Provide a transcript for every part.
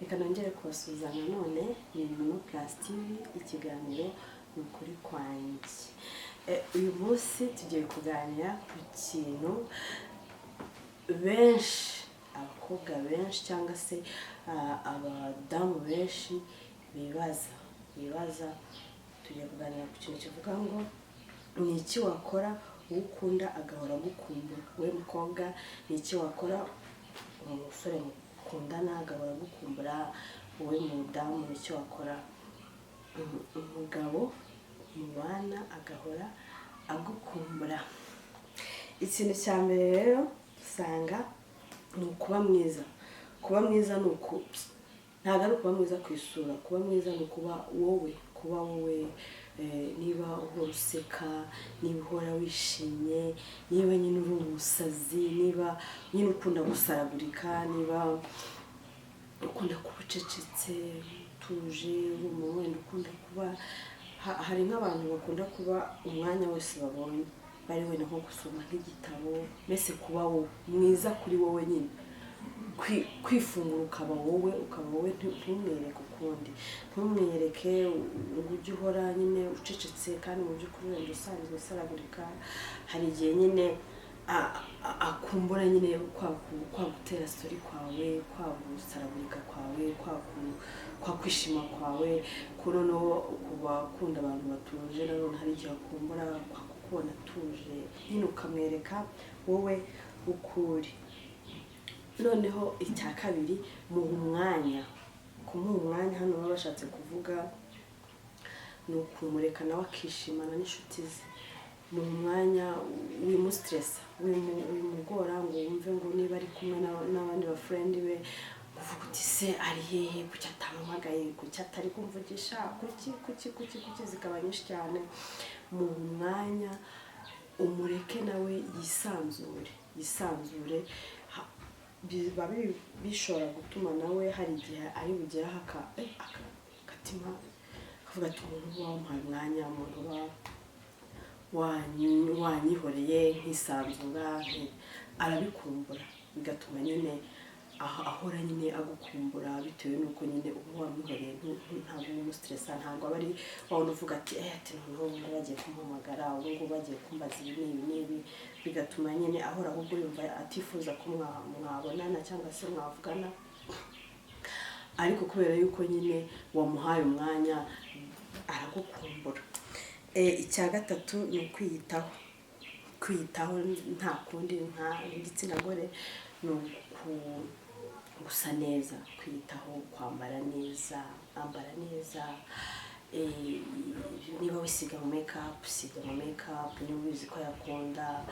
Reka nongere kubasuhuza nanone. Ni Mono Plus TV, ikiganiro ni Ukuri Kwanjye. Uyu munsi tugiye kuganira ku kintu benshi, abakobwa benshi cyangwa se abadamu benshi bibaza. Tugiye kuganira ku kintu kivuga ngo: ni iki wakora uwo ukunda agahora agukumbura? Wowe mukobwa, ni iki wakora umusore mukundana agahora agukumbura? Wowe mudamu, ni iki wakora umugabo mubana agahora agukumbura? Ikintu cya mbere rero usanga ni ukuba mwiza. Kuba mwiza ni uku, ntabwo ari ukuba mwiza ku isura. Kuba mwiza ni ukuba wowe, kuba wowe. Niba uhora useka, niba uhora wishimye, niba nyine uri umusazi, niba nyine ukunda gusaragurika, niba ukunda kuba ucecetse, utuje, uri umuntu wenda ukunda kuba hari nk'abantu bakunda kuba umwanya wose babonye bari wenda nko gusoma nk'igitabo, mbese kuba wowe, mwiza kuri wowe nyine. Kwifungura ukaba wowe, ukaba wowe, ntumwereke ukundi, ntumwereke ngo ujye uhora nyine ucecetse kandi mu by'ukuri wenda usanzwe usaragurika. Hari igihe nyine akumbura nyine kwa gutera story kwawe, kwa gusaragurika kwawe, kwa kwishima kwawe. Ko noneho ku bakunda abantu batuje, nanone hari igihe akumbura kwa kukubona atuje nyine, ukamwereka wowe uko uri. Noneho icya kabiri, muha umwanya. Kumuha umwanya hano baba bashatse kuvuga ni ukumureka nawe akishimana n'inshuti ze. Muha umwanya, wimustressa, wimugora ngo wumve ngo niba ari kumwe n'abandi ba friend be uvuga uti: "Se ari hehe? Kuki atampamagaye? Kuki atari kumvugisha? Kuki, kuki, kuki, kuki?" Zikaba nyinshi cyane. Muha umwanya, umureke nawe yisanzure, yisanzure. Biba bishobora gutuma nawe hari igihe ari bugeraho akatima akavuga ati: "Umuntu uba wamuhaye umwanya, umuntu uba wanyihoreye nkisanzura," arabikumbura, bigatuma nyine ahora nyine agukumbura bitewe n'uko nyine uba wamwihoreye. Ntabwo umustressa, ntabwo aba ari wabona uvuga ati: "Eh," ati: "Noneho ubu ngubu bagiye kumuhamagara, ubu ngubu bagiye kumbaza ibi n'ibi n'ibi." Bigatuma nyine ahora ahubwo yumva atifuza ko mwabonana cyangwa se mwavugana, ariko kubera yuko nyine wamuhaye umwanya, aragukumbura. Icya gatatu ni ukwiyitaho. Kwiyitaho nta kundi, nka igitsina gore, ni gusa neza, kwiyitaho, kwambara neza, ambara neza. Niba wisiga mu makeup, siga mu makeup niba ubizi ko yakunda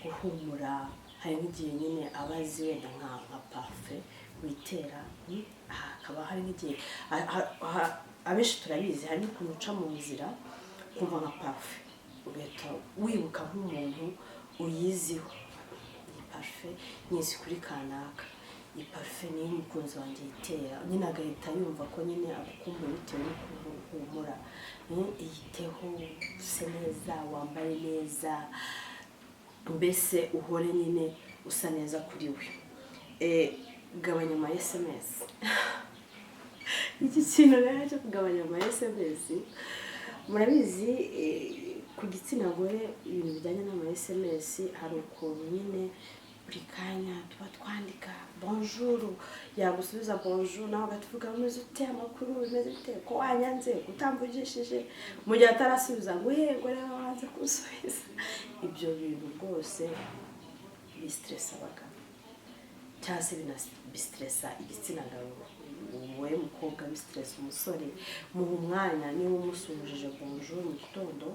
guhumura. Hari nk'igihe nyine aba azi wenda nka parfum witera, hakaba hari nk'igihe abenshi turabizi, hari n'ukuntu uca mu nzira ukumva nka parfum, ugahita wibuka nk'umuntu uyiziho: "Iyi parfum nyizi kuri kanaka, iyi parfum niyo umukunzi wanjye yitera." Nyine agahita yumva ko nyine agukumbuye bitewe n'ukuntu uhumura. Iyiteho, use neza, wambare neza, mbese uhore nyine usa neza kuri we. Gabanya ama SMS. Iki kintu rero cyo kugabanya ama SMS, murabizi, ku gitsina gore ibintu bijyanye n'ama SMS, hari ukuntu nyine buri kanya tuba twandika "bonjour", yagusubiza "bonjour", nawe ugahita "Umeze ute? Amakuru bimeze bite? Ko wanyanze, utamvugishije?" Mu gihe atarasubiza ngo "Yego rero wanze kunsubiza." Ibyo bintu rwose bistressa abagabo cyangwa se binabistressa igitsina gabo. Wowe mukobwa, bistressa umusore. Muha umwanya. Niba umusuhuje "bonjour" mu gitondo,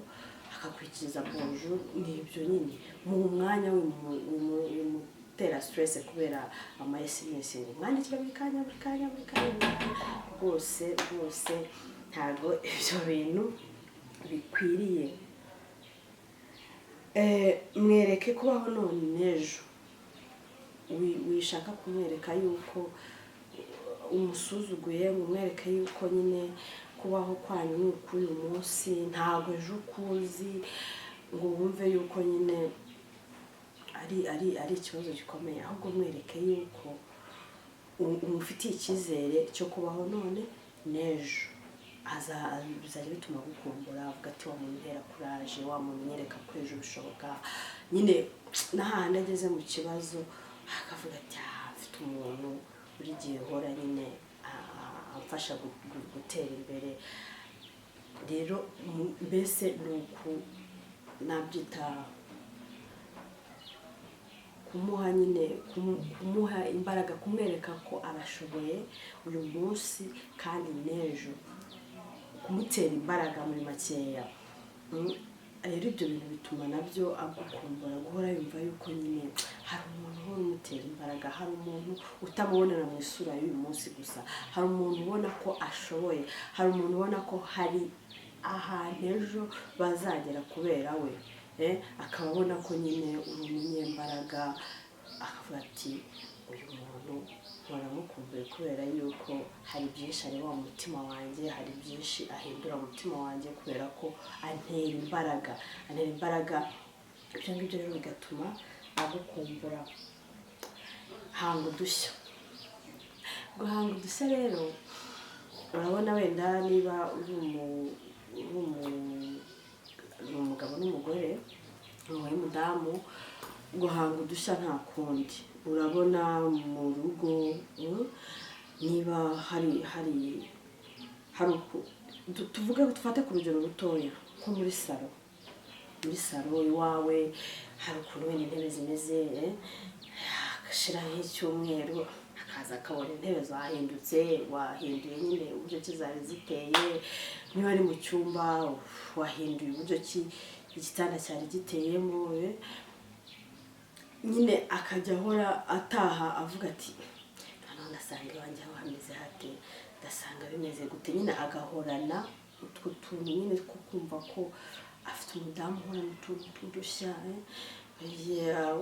akakwikiriza "bonjour", ni ibyo nyine. Muha umwanya, wimutera stress kubera ama SMS ngo mwandikire buri kanya, buri kanya, buri kanya, buri kanya. Rwose rwose ntabwo ibyo bintu bikwiriye. Mwereke kubaho none n'ejo. Wishaka kumwereka yuko umusuzuguye, ngo umwereke yuko nyine kubaho kwanyu ni uk'uyu munsi, ntabwo ejo ukuzi, ngo wumve yuko nyine ari ikibazo gikomeye. Ahubwo mwereke yuko Umufitiye icyizere cyo kubaho none n'ejo. Bizajya bituma agukumbura, avuga ati: "Wa muntu untera courage, wa muntu unyereka ko ejo bishoboka." Nyine n'ahandi ageze mu kibazo akavuga ati: "Ah, mfite umuntu buri gihe uhora nyine amfasha gutera imbere." Rero mbese ni uku nabyita, kumuha nyine, kumuha imbaraga, kumwereka ko arashoboye uyu munsi kandi n'ejo, kumutera imbaraga muri makeya. Rero ibyo bintu bituma nabyo agukumbura, guhora yumva yuko nyine hari umuntu uhora umutera imbaraga, hari umuntu utamubonera mu isura y'uyu munsi gusa, hari umuntu ubona ko ashoboye, hari umuntu ubona ko hari ahantu ejo bazagera kubera we. Akaba abona ko nyine uri umunyembaraga, akavuga ati: "Uyu muntu mpora mukumbuye kubera yuko hari byinshi areba mu mutima wanjye, hari byinshi ahindura mu mutima wanjye, kubera ko antera imbaraga, antera imbaraga." Ibyo ngibyo rero bigatuma agukumbura. Hanga udushya. Guhanga udushya rero, urabona wenda niba uri umugabo n'umugore, wowe mudamu, guhanga udushya nta kundi. Urabona mu rugo, niba hari tuvuge, dufate ku rugero rutoya nko muri salon. Muri salon iwawe hari ukuntu wenda intebe zimeze, agashiraho icyumweru akaza akabona intebe zahindutse, wahinduye nyine uburyo ki zari ziteye. Niba ari mu cyumba, wahinduye uburyo ki igitanda cyari giteyemo. Nyine akajya ahora ataha avuga ati: "Noneho ndasanga iwanjye aho hameze hate? Ndasanga bimeze gute?" Nyine agahorana utwo tuntu nyine two kumva ko afite umudamu uhorana utuntu tw'udushya.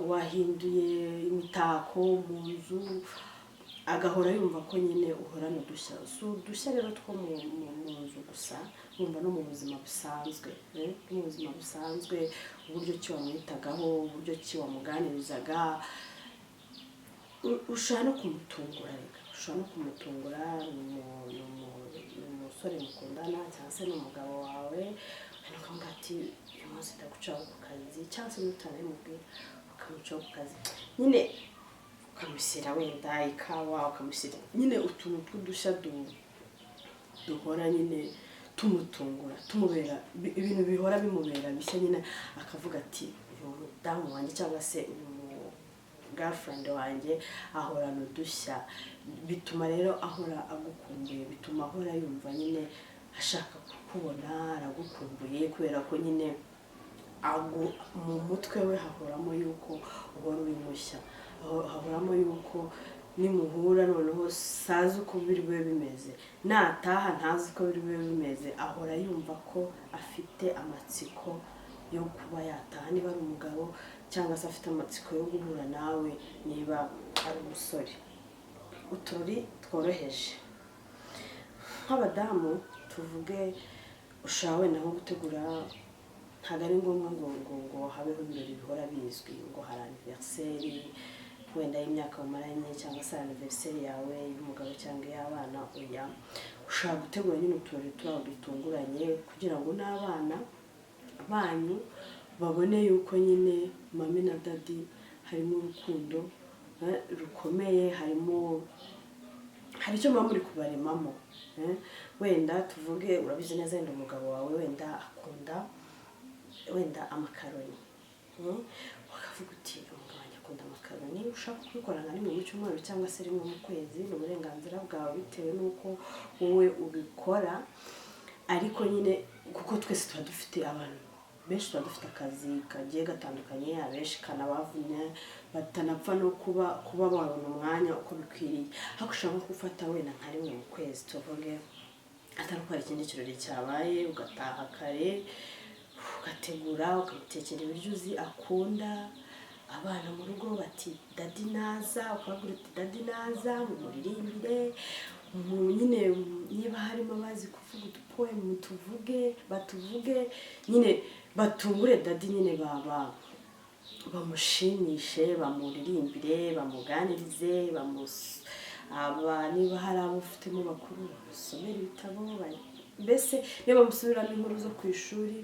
Wahinduye imitako mu nzu, agahora yumva ko nyine uhorana udushya. Si udushya rero two mu nzu gusa, wumva no mu buzima busanzwe, no mu buzima busanzwe, uburyo ki wamwitagaho, uburyo ki wamuganirizaga. Ushobora no kumutungura. Reka, ushobora no kumutungura. Ni umusore mukundana cyangwa se ni umugabo wawe, wenda ukamubwira ati: "Uyu munsi ndagucaho ku kazi," cyangwa se n'utanabimubwira ukamucaho ku kazi nyine, ukamushyira wenda ikawa, ukamushyira nyine utuntu tw'udushya duhora nyine tumutungura, tumubera ibintu bihora bimubera bishya nyine, akavuga ati: "Uyu mudamu wanjye cyangwa se uyu mu girlfriend wanjye ahorana udushya." Bituma rero ahora agukumbuye, bituma ahora yumva nyine ashaka kukubona, aragukumbuye, kubera ko nyine mu mutwe we hahoramo yuko uhora uri mushya, hahoramo yuko nimuhura noneho sazi uko biri bube bimeze, nataha ntazi uko biri bube bimeze. Ahora yumva ko afite amatsiko yo kuba yataha niba ari umugabo, cyangwa se afite amatsiko yo guhura nawe niba ari umusore. Uturori tworoheje, nk'abadamu tuvuge, ushobora wenda nko gutegura, ntabwo ari ngombwa ngo habeho ibirori bihora bizwi, ngo hari anniversaire wenda y'imyaka mumaranye, cyangwa se anniversaire yawe, y'umugabo cyangwa iy'abana. Oya, ushobora gutegura nyine uturori turaho dutunguranye kugira ngo n'abana banyu babone yuko nyine mummy na daddy harimo urukundo rukomeye, harimo, hari icyo muba muri kubaremamo. Wenda tuvuge urabizi neza, wenda umugabo wawe wenda akunda wenda amakaroni, ukavuga uti: "Umugabo wanjye akunda amakaroni." Ushaka kubikora nka rimwe mu cyumweru cyangwa se rimwe mu kwezi, ni uburenganzira bwawe bitewe n'uko wowe ubikora. Ariko nyine kuko twese tuba dufite, abantu benshi tuba dufite akazi kagiye gatandukanye, abenshi kanabavunya, batanapfa no kuba babona umwanya uko bikwiriye. Ariko ushobora nko gufata wenda nka rimwe mu kwezi, tuvuge atari uko hari ikindi kirori cyabaye, ugataha kare, ugategura, ukamutekera ibiryo uzi akunda. Abana mu rugo bati: "Daddy naza," ukababwira uti: "Daddy naza mumuririmbire." Mu nyine niba harimo abazi kuvuga udupoem, tuvuge, batuvuge nyine, batungure daddy nyine, baba bamushimishe, bamuririmbire, bamuganirize, Aba niba hari abo ufitemo bakuru, bamusomera ibitabo, mbese niba bamusubiramo inkuru zo ku ishuri,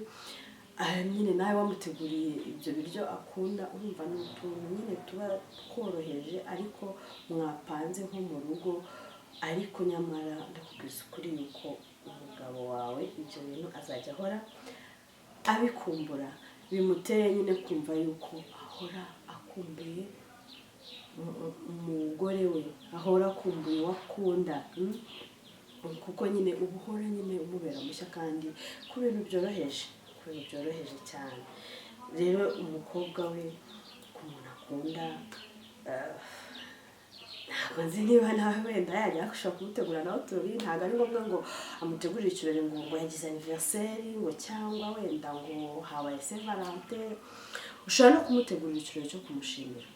nyine nawe wamuteguriye ibyo biryo akunda. Urumva ni utuntu nyine tuba tworoheje, ariko mwapanze nko mu rugo. Ariko nyamara ndakubwiza ukuri yuko umugabo wawe ibyo bintu azajya ahora abikumbura, bimutere nyine kumva yuko ahora akumbuye umugore we, ahora akumbuye uwo akunda, Kuko nyine uba uhora nyine umubera mushya, kandi ku bintu byoroheje, ku bintu byoroheje cyane. Rero umukobwa we, ku muntu akunda, ntabwo nzi niba nawe wenda yajya ashobora kumutegura nawe uturori. Ntabwo ari ngombwa ngo amutegurire ikirori ngo yagize anniversaire, ngo cyangwa wenda ngo habaye Saint Valentin. Ushobora no kumutegurira ikirori cyo kumushimira: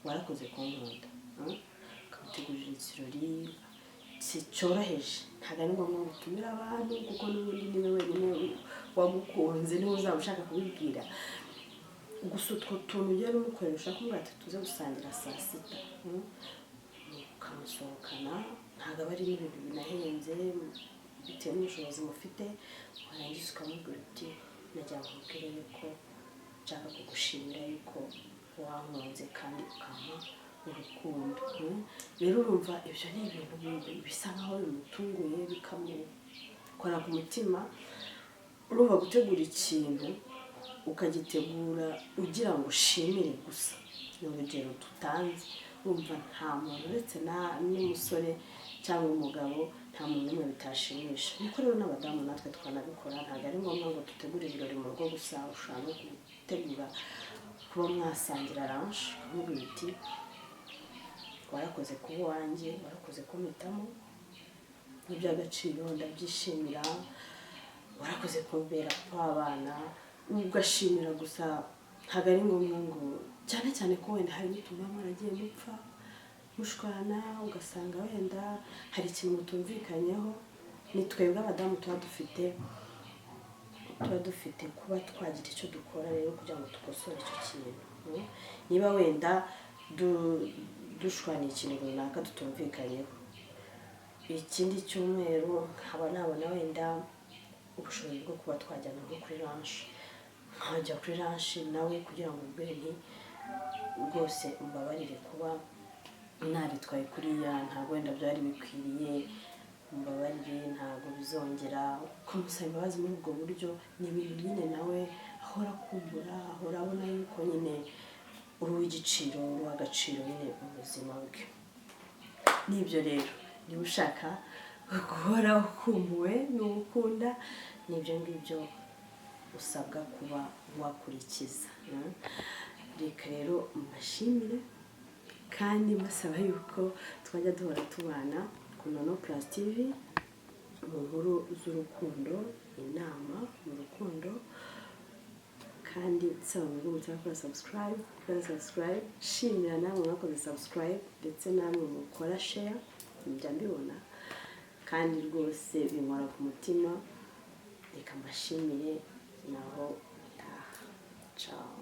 "Warakoze kunkunda." Ukamutegurira ikirori cyoroheje. Ntabwo ari ngombwa ngo utumire abantu, kuko n'ubundi niwe wenyine wagukunze, niwe uzaba ushaka kubibwira. Gusa utwo tuntu ugenda umukoresha, kumubwira ati: "Tuze gusangira saa sita," ukamusohokana. Ntabwo aba ari n'ibintu binahenze bitewe n'ubushobozi mufite. Warangiza ukamubwira uti: "Nagira ngo nkubwire yuko nshaka kugushimira yuko wankunze kandi ukampa urukundo." Rero urumva ibyo ni ibintu bisa nkaho bimutunguye, bikamukora ku mutima. Urumva gutegura ikintu, ukagitegura ugira ngo ushimire gusa, ni urugero dutanze. Urumva nta muntu, uretse n'umusore cyangwa umugabo, nta muntu n'umwe bitashimisha. Niko rero n'abadamu natwe twanabikora. Ntabwo ari ngombwa ngo dutegure ibirori mu rugo gusa. Ushobora no gutegura kuba mwasangira lunch, ukamubwira uti: "Warakoze kuba uwanjye, warakoze kumpitamo, ni iby'agaciro, ndabyishimira, warakoze kumbera w'abana." Ugashimira gusa. Ntabwo ari ngombwa ngo, cyane cyane ko wenda hari n'utuntu muba mwaragiye mupfa, mushwana, ugasanga wenda hari ikintu mutumvikanyeho. Ni twebwe abadamu tuba dufite kuba twagira icyo dukora rero kugira ngo dukosore icyo kintu. Niba wenda dushwaniye ikintu runaka tutumvikanyeho, ikindi cyumweru nkaba nabona wenda ubushobozi bwo kuba twajyana nko kuri lunch, nkajya kuri lunch nawe kugira ngo ubwire nti: "Rwose umbabarire kuba naritwaye kuriya, ntabwo wenda byari bikwiriye, umbabarire, ntabwo bizongera." Kumusaba imbabazi muri ubwo buryo ni ibintu nyine nawe ahora akumbura, ahora abona yuko nyine uri uw'igiciro, uri uw'agaciro nyine mu buzima bwe. Nibyo rero, niba ushaka guhora ukumbuwe n'uwo ukunda, nibyo ngibyo usabwa kuba wakurikiza. Reka rero mbashimire kandi mbasaba yuko twajya duhora tubana ku Nono Plus TV mu nkuru z'urukundo, inama mu rukundo. Kandi nsaba mwebwe mutarakora subscribe, gukora subscribe. Shimira namwe mwakoze subscribe, ndetse namwe mukora share, njya mbibona kandi rwose binkora ku mutima. Reka mbashimire, naho utaha. Ciao.